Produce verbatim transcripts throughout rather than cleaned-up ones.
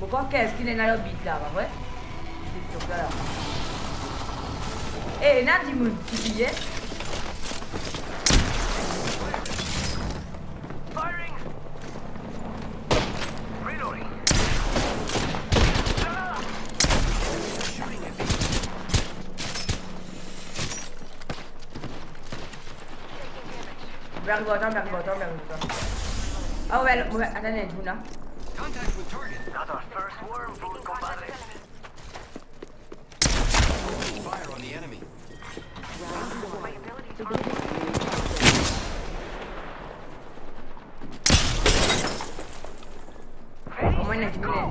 Ankor kinz ki ena lor beat la, pa vre? TikTok la, la. Eh, ena dimoun ki bliye. Firing! Reloading. Blank bottom, blank bottom, blank bottom. Oh, well, well, ena enn dimoun la. Contact with target. Got our first worm food, compadre. Fire on the enemy. Omwin ena dimoun, ena dimoun.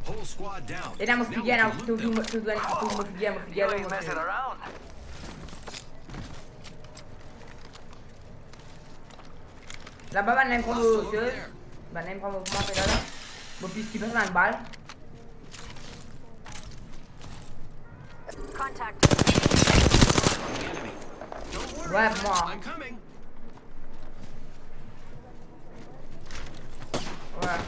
Whole squad down. Ena mo figir, ena tou, tou, tou, tou mo figir, mo figir, mo figir. Laba bann inn pran mo soz, bann inn pran mo, kouma apel la la? Mo plis ki pran bann bal. Contact. Enemy. Don't worry, ouais, friends, moi. I'm coming. Ouais.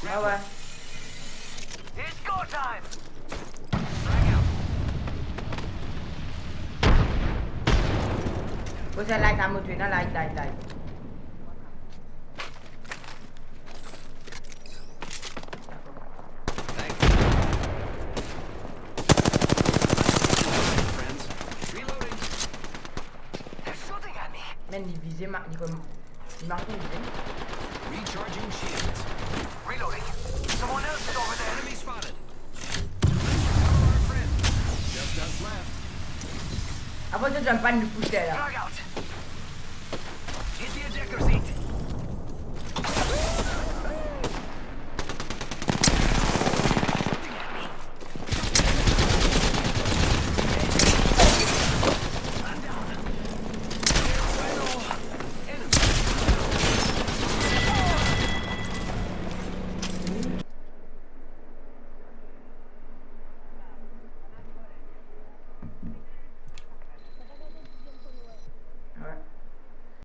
Ah ouais. It's go time. Frag out. Kote light la monte, non, light, light, light. Thank you. Friends. Reloading. They're shooting at me. Men, li vize ma, li konn, li mark mwa, li vize. Recharging shields. Reloading. Someone else is over there. Enemy spotted. Just us left. Apre to jump pad nou pouse la. Frag out.